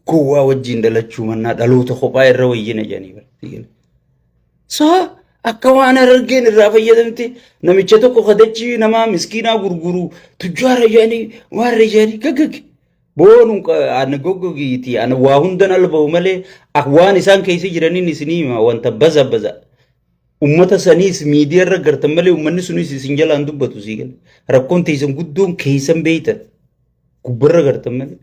Gowwaa wajjin dhalachuu mannaa dhaloota kophaa irra wayyina jedhanii bara. So akka waan Harargeen irraa fayyadamte namicha tokko kadachii namaa miskiinaa gurguru tujjaara jedhanii waarra jedhanii gaggage. Boonu ana goggogiiti ana waa hundan alba'u malee waan isaan keessa jiraniin isinii hima wanta baza baza. Ummata saniis miidiyaa irra gartan malee ummanni sunis isin jalaan dubbatu sii gala. Rakkoon teessan guddoon keessan beeytan gubbarra gartan malee.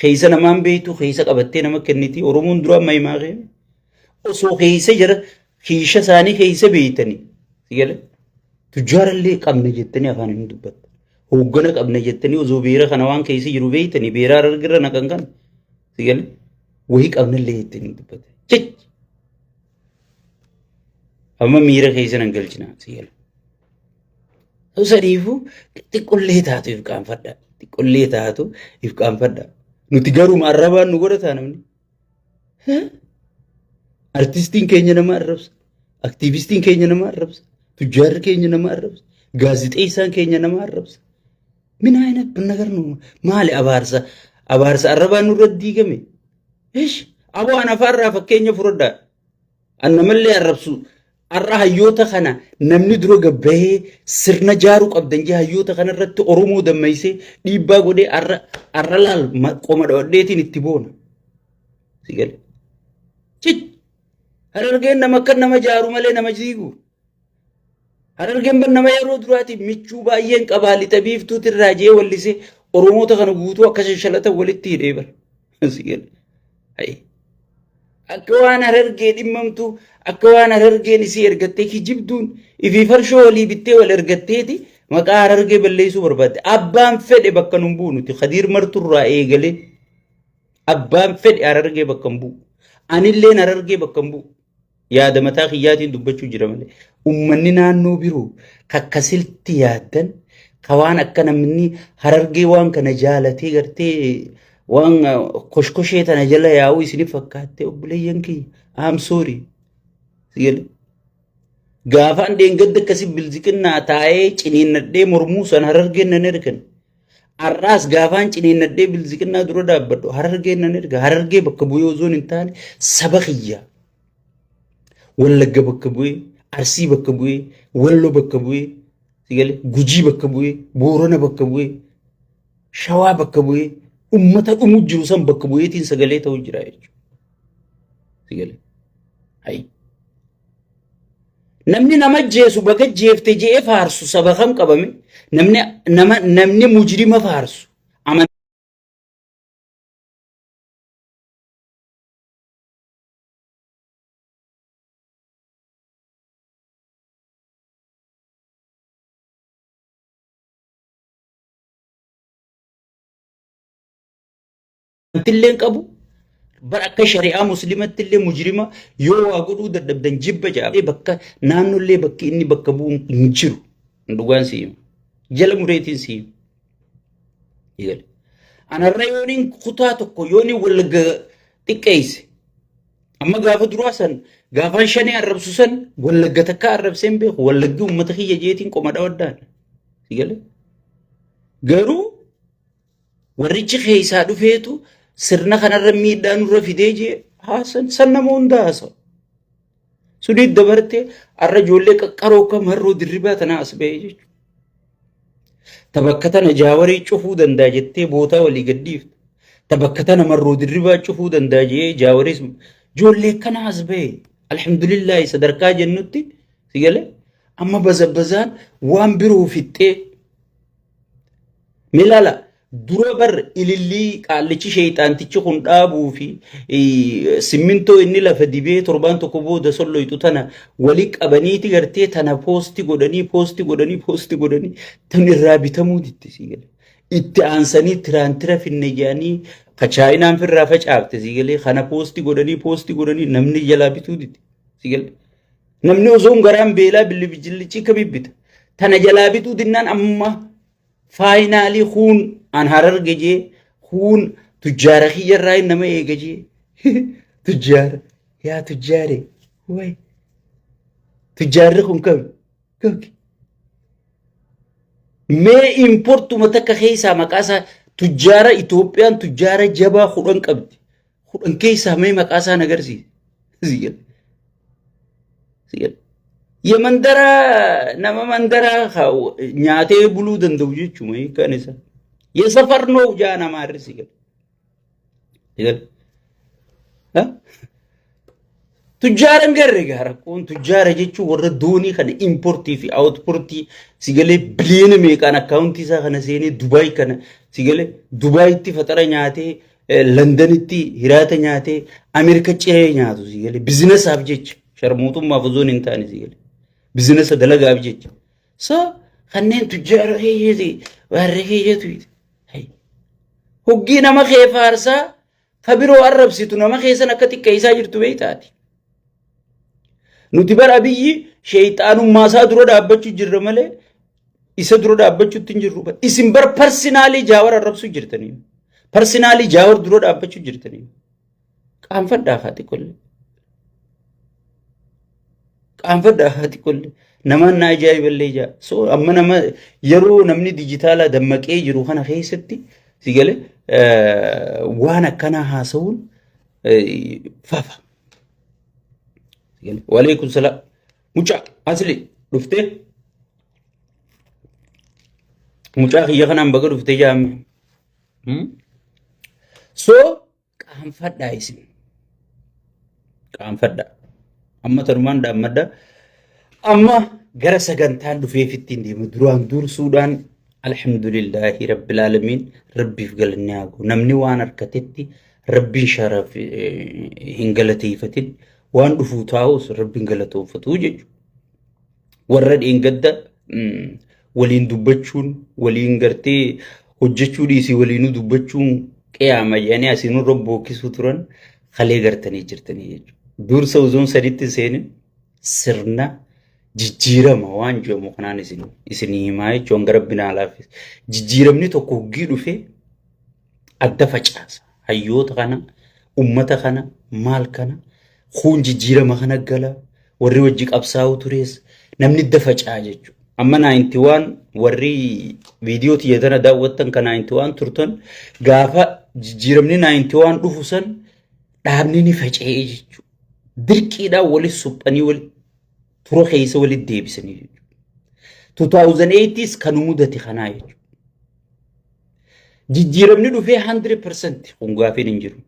Keessa namaan beeytu keessa qabattee nama kenniti Oromoon duraan mahimaa kee. Osoo keessa jara kiisha isaanii keessa beeytanii si gala. Tujjaarallee qabna jettanii afaan hin dubbattan. Hooggana qabna jettanii osoo beera kana waan keessa jiru beeytanii beera harargirra naqan kana si gala. Wayii qabnallee jettanii dubbattan. Jechi. Amma miira keessa nan galchina si gala. Saniifuu xiqqollee taatu if qaanfadha. Xiqqollee taatu if qaanfadha. Nuti garuma arrabaan nu godhataa namni. Artistiin keenya nama arrabsa. Aktiivistiin keenya nama arrabsa. Tujjaarri keenya nama arrabsa. Gaazixeessaan keenya nama arrabsa. Min ayinat nagar nu maali abaarsa abaarsa arrabaan nurra diigame. Ish aboo an afaarraa fakkeenya fudhadhaa. An namallee arrabsu har'a hayyoota kana namni dura gabbahee sirna jaaruu qabdan jee hayyoota kana irratti Oromoo dammaysee dhiibbaa godhee har'a har'a laal qoma dhodheetiin itti boona. Si gale. Cit. Harargeen nama akka nama jaaru malee nama jiigu. Harargeen bar nama yeroo duraatiif michuu baay'een qabaa lixa biiftuuti irraa jee wallisee Oromoota kana guutuu akka shanshalatan walitti hidhee bara. Si gale. Hayi. Akka waan Harargee dhimmamtu akka waan Harargeen isii ergattee kijibduun ifii farshoo walii bittee wal ergatteeti maqaa Harargee balleessuu barbaadde. Abbaan fedhe bakka nun bu'u nuti Khadiir Marturraa eegalee abbaan fedhe Harargee bakka hin bu'u. Anilleen Harargee bakka hin bu'u. Yaada mataa kiyyaatiin dubbachuu jira malee. Uummanni naannoo biroo kakkasilti yaaddan ka waan akka namni Harargee waan kana jaalatee gartee waan koshkoshee tana jala yaa'uu isinif fakkaattee obboleeyyan kiyya I'm sorry. Gaafaan dheengadda akkasi bilziqinnaa taa'ee ciniinnadhee mormuu san Harargeen nan ergan. Har'aas gaafaan ciniinnadhee bilziqinnaa dura dhaabbadhu Harargeen nan erga. Harargee bakka bu'ee osoo hin taane saba kiyya. Wallagga bakka bu'ee, Arsii bakka bu'ee, Walloo bakka bu'ee, Gujii bakka bu'ee, Boorana bakka bu'ee, Shawaa bakka bu'ee, ummata dhumu jiru san bakka bu'eetiin sagalee ta'u jira jechuudha. Sagalee. Hayi. Namni nama jeesu baga jeefte je'ee faarsu saba kam qabame? Namni nama namni mujrima faarsu amantillee hin qabu. Bar akka shari'aa muslimatti illee mujrima yoo waa godhuu dadhabdan jibba ja'a. Bakka naannollee bakki inni bakka bu'u hin jiru. Dhugaan si hima. Jala mureetiin si hima. Eegale. Anarra yooniin kutaa tokko yooniin wallagga xiqqeesse. Amma gaafa duraa san gaafaan shanee arrabsu san wallagga takka arrabsee hin beeku. Wallaggi uummata kiyya jeetiin qoma dhawaddaan. Eegale. Garuu warrichi keessaa dhufeetu sirna kanarra miidhaa nurra fidee jee haasan san nama hunda haasa. Sunii dabartee har'a ijoollee qaqqaroo akka marroo dirribaa tanaa as ba'ee jechuudha. Ta bakka tana jaawarii cufuu danda'a jettee bootaa walii gaddiiftu. Ta bakka tana marroo dirribaa cufuu danda'a jee jaawariis ijoollee akkanaa as ba'e. Alhamdulillaahi sadarkaa jennutti si galee amma bazabbazaan waan biroo fixxee Mee ilaala dura bar ilillii qaallichi sheeyxaantichi kun dhaabuu fi simmintoo inni lafa dibee torbaan tokko booda solloytu tana wali qabaniiti gartee tana poosti godhanii poosti godhanii poosti godhanii tan irraa bitamuu ditte sii galee. Itti aansanii tiraantira finne jedhanii ka chaayinaan firraa facaafte sii galee kana poosti godhanii poosti godhanii namni jalaa bituu didde sii galee. Namni osoo hin garaan beelaa bilibijillichii kamii bita. Tana jalaa bituu dinnaan amma faayinaalii kuun an hararge jee kuun tujjaara kiyyarraa hin nama eega jee tujjaara yaa tujjaare way tujjaarri kun kami kami mee importuma takka keessaa maqaa isaa tujjaara Itoophiyaan tujjaara jabaa 10 qabdi. 10 keessaa mee maqaa isaan agarsiise. Yemandara nama mandaraa nyaatee buluu danda'u jechuudha hiikkaan isaa. Yesafar noo jaa namaa irri si gala. Tujjaara hin garre egaa rakkoon tujjaara jechuun warra doonii kana importii fi awutportii si galee biliyoona meeqaan akkaawuntii isaa kana seenee Dubaay kana si galee Dubaayitti faxara nyaatee Londanitti hiraata nyaatee Ameerika ciree nyaatu si galee bizinesaaf jecha sharmuuxummaaf osoo hin taane si galee bizinesa dalagaaf jecha. So kanneen tujjaara keeyyati warra keeyyatu hoggii nama kee faarsaa ka biroo arrabsitu nama keessan akka xiqqeessaa jirtu beektaati. Nuti bara Abiyyi sheeyxaanummaa isaa dura dhaabbachuu jirra malee isa dura dhaabbachuutti hin jirru. Isin bar parsinaalii Jaawar arrabsuu jirtanii. Parsinaalii Jaawar dura dhaabbachuu jirtanii. Qaanfadhaa haa xiqqollee. Qaanfadhaa haa xiqqollee. Namaan na ajaa'iballee jaa. So amma nama yeroo namni dijitaalaa dammaqee jiru kana keessatti si galee waan akkanaa haasa'uun fafa. Waleekum salaam. Mucaa asli dhuftee mucaa kiyya kanaan baga dhuftee jaame. So qaanfadhaa isin. Qaanfadhaa. Amma tanumaan dhaammadha. Amma gara sagantaan dhufeef ittiin deema. Duraan dursuudhaan alhamdulillaahi rabbil aalamiin rabbiif galanni haa gahu. Namni waan harkatetti rabbiin sharaf hin galateeffatin waan dhufuu taa'us rabbiin galatoonfatu jechuudha. Warra dheengadda waliin dubbachuun waliin gartee hojjechuu dhiisii waliinuu dubbachuun qiyaama jedhanii asii nurra bookkisuu turan kalee gartanii jirtanii jechuudha. Dursa uzuun saditti hin seenin sirna jijjiirama waan jedhamu kanaan isin isinii himaa jechuun hanga rabbi naa laaffise. Jijjiiramni tokko hoggii dhufee adda facaasa. Hayyoota kana, ummata kana, maal kana, kuun jijjiirama kana gala, warri wajji qabsaa'uu tures namni adda faca'a jechuudha. Amma 91 warri viidiyoo tiyya tana daawwattan ka 91 turtan gaafa jijjiiramni 91 dhufu san dhaabni ni faca'ee jechuudha. Dirqiidhaan wali suphanii wali tura keessa walitti deebisanii jechuudha. 2008s kan mudate kanaa jechuudha. Jijjiiramni dhufee 100% kun gaafiin hin jiru.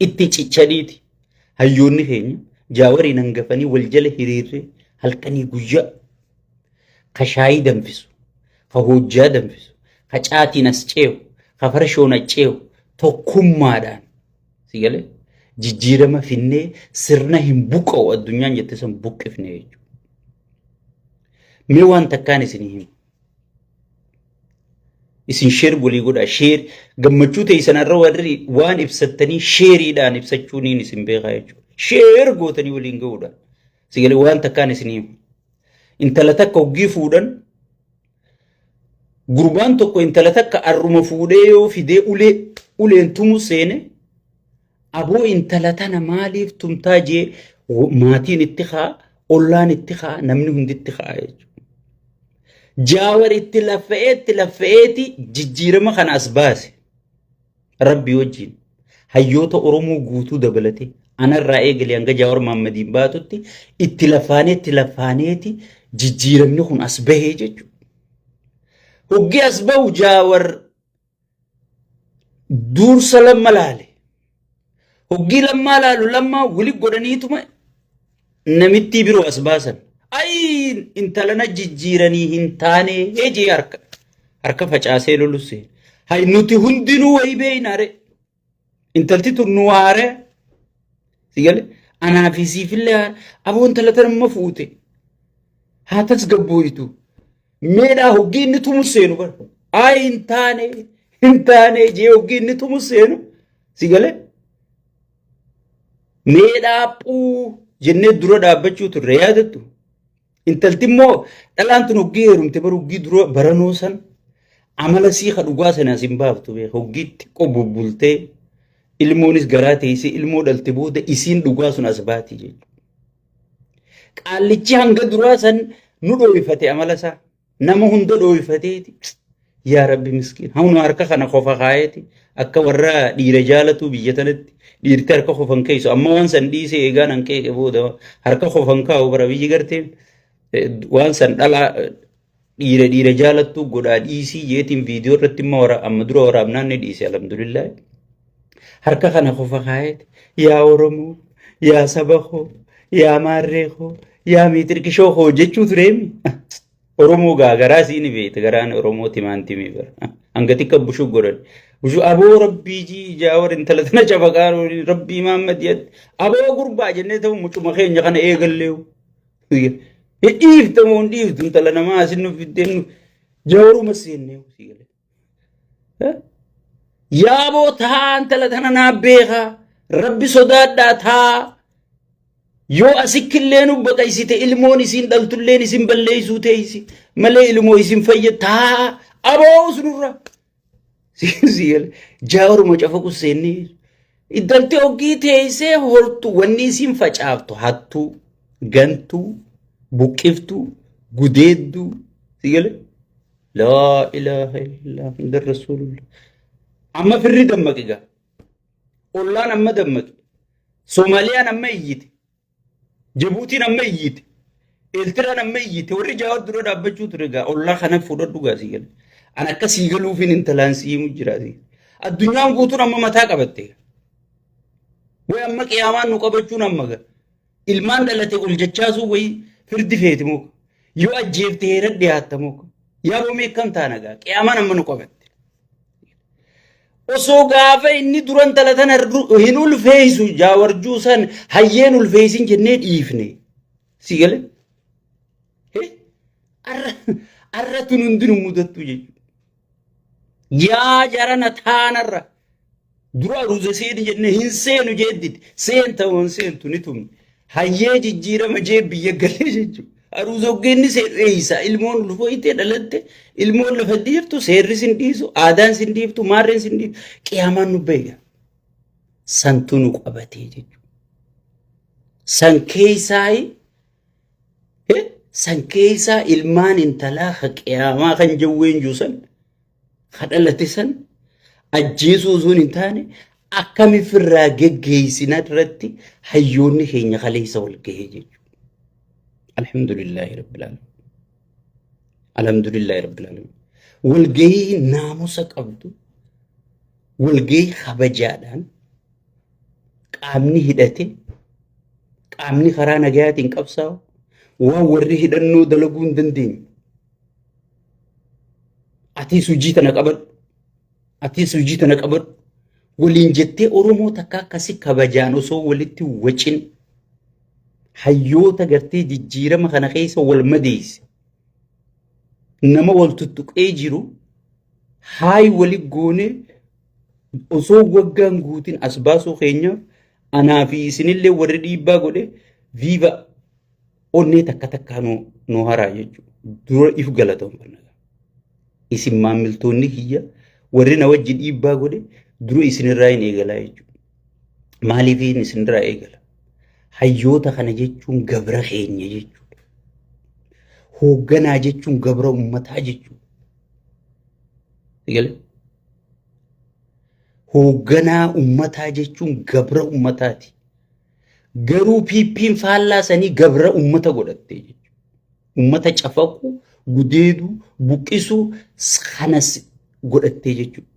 Itti cichaniiti. Hayyoonni keenya jaawariin hangafanii wal jala hiriirree halkanii guyyaa ka shaayii danfisu, ka hojjaa danfisu, ka caatiin as ceehu, ka farshoon as ceehu tokkummaadhaan si galee jijjiirama finnee sirna hin buqqa'u addunyaan jette san buqqifne jechuudha. Mee waan takkaan isinii hima. Isin sheer walii godhaa sheer gammachuu teessan irra warri waan ibsattanii sheeriidhaan ibsachuuniin isin beekaa jechuudha. Sheer gootanii waliin ga'uudhaan. Si galee waan takkaan isinii hima. Intala takka hoggii fuudhan gurbaan tokko intala takka arruma fuudhee yoo fidee ulee uleen tumu seene aboo intala tana maaliif tumtaa jee maatiin itti kaa ollaan itti kaa namni hundi itti kaa jechuudha. Jaawar itti laffa'ee itti laffa'eeti jijjiirama kana as baase. Rabbi wajjin hayyoota Oromoo guutuu dabalatee anarraa eegalee hanga Jaawar Mahaammadiin baatutti itti lafaanee itti lafaaneeti jijjiiramni kun as bahee jechuudha. Hoggi as bahu Jaawar dursa lamma laale. Hoggii lammaa laalu lammaa wali godhaniituma namittii biroo as baasan. Ayi intala na jijjiiranii hin taane jee harka harka facaasee lolusse. Hay nuti hundinuu wayii beeyna re. Intalti tun nu haare. Si gale anaa fi siifillee haare. Aboo intala tana amma fuute. Haa tasgabbooytu. Meedhaa hoggii inni tumu seenu bara. Ayi hin taane hin taane jee hoggii inni tumu seenu. Si gale meedhaa phuu jennee dura dhaabbachuu turre yaadattu. Intalti immoo dhalaan tun hoggii heerumte bara hoggii dura baranoo san amala sii ka dhugaa sana as hin baaftu beeka hoggii xiqqoo bubbultee ilmoonis garaa teessee ilmoo dhalte booda isiin dhugaa sun as baati jechuudha. Qaallichi hanga duraa san nu dhooyfate amala isaa. Nama hunda dhooyfateeti. Yaa Rabbi miskiin. Hawnu harka kana qofa kaayeeti. Akka warra dhiira jaalatu biyya tanatti dhiirti harka kofan keessu amma waan san dhiisee eegaan an qeeqe booda harka kofan kaa'u bara biyyi gartee waan san dhalaa dhiira dhiira jaalattu godhaa dhiisii jeetiin viidiyoo irratti immoo amma dura waraabnaan ni dhiise alhamdulillah. Harka kana qofa kaa'eeti yaa Oromoo yaa saba koo yaa maarree koo yaa miixirqishoo koo jechuu tureemi. Oromoo gaa garaa sii ni beekta garaan Oromoo timaan timii bara. Hanga xiqqa bushuu godhan. Bushuu aboo rabbii jii jaawar intala tana cafaqaa rabbii Mahammad jedhe aboo gurbaa jennee ta'u mucuma keenya kana eegalleewu. Dhiifta moo hin dhiiftu intala namaa asin nu fiddee nu jaawaruma seennee sii galee. Yaaboo taa intala tana naa beekaa rabbi sodaadhaa taa yoo asikkillee nu baqaysite ilmoon isiin dhaltulleen isin balleeysuu teeysi malee ilmoo isin fayya taa aboo usunurra jaawaruma cafaqu seennee intalti oggii teeysee hortu wanni isiin facaaftu hattuu gantuu buqqiftuu gudeedduu si galee Laa ilaaha illallah Muhammadur Rasuulullah. Amma firri dammaqe gaa. Ollaan amma dammaqe. Soomaaliyaan amma iyyite. Jabuutiin amma iyyite. Eeltiraan amma iyyite. Warri jaawar dura dhaabbachuu ture gaa. Ollaa kana fudhadhu gaa sii gale. An akka sii galuufin intalaan sii himu jira sii. Addunyaan guutuun amma mataa qabatte. Way amma qiyaamaan nu qabachuun amma gaa. Ilmaan dhalate ol jachaasuu wayii firdi feeti moo yoo ajjeefte heera dhiyaatta moo yaa boomee akkam taana gaa qiyaamaan amma nu qabatte. Osoo gaafa inni duran tala tana hin ulfeessu jaawarjuu san hayyeen ulfeessin jennee dhiifne. Si gale? Arra arra tun hundinuu mudattu jechuudha. Yaa jarana taanarra dura aruuza seeni jennee hin seenu jeedditi. Seenta waan seentu ni tumne. Hayyee jijjiirama jee biyya galee jechuudha. Aruuza hoggeenni seenu eeysa ilmoon ulfooytee dhalatte ilmoon lafa dhiiftu seerri sin dhiisu aadaan sin dhiiftu maarreen sin dhiiftu qiyaamaan nu beeka. Santu nu qabatee jechuudha. San keessaayi San keessaa ilmaan intalaa ka qiyaamaa kan jawween jiru san ka dhalate san ajjeesuu osoo hin taane akkami firraa geggeessina irratti hayyoonni keenya kaleessa wal gahee jechuudha. Alhamdulillaahi rabbil aalamiin. Alhamdulillaahi rabbil aalamiin. Walgahii naamusa qabdu walgahii kabajaadhaan qaamni hidhate qaamni karaa nagayaatiin qabsaa'u waan warri hidhannoo dalaguu hin dandeenye. Atiis hojii tana qabadhu. Atiis hojii tana qabadhu. Waliin jettee Oromoo takka akkasi kabajaan osoo walitti wacin hayyoota gartee jijjiirama kana keessa wal madeesse. Nama wal tuttuqee jiru haay wali goonee osoo waggaan guutin as baasuu keenyaaf anaa fi isinillee warri dhiibbaa godhe viiva onnee takka takkaa nu haraa jechuudha. Dura if galatoomfanna. Isin maammiltoonni kiyya warri na wajji dhiibbaa godhe dura isinirraa hin eegalaa jechuudha. Maaliif isinirraa eegala? Hayyoota kana jechuun gabra keenya jechuudha. Hoogganaa jechuun gabra uummataa jechuudha. Eegale? Hoogganaa uummataa jechuun gabra uummataati. Garuu PP'n faallaa sanii gabra uummata godhatte jechuudha. Uummata cafaquu, gudeeduu, buqqisuu kanas godhattee jechuudha.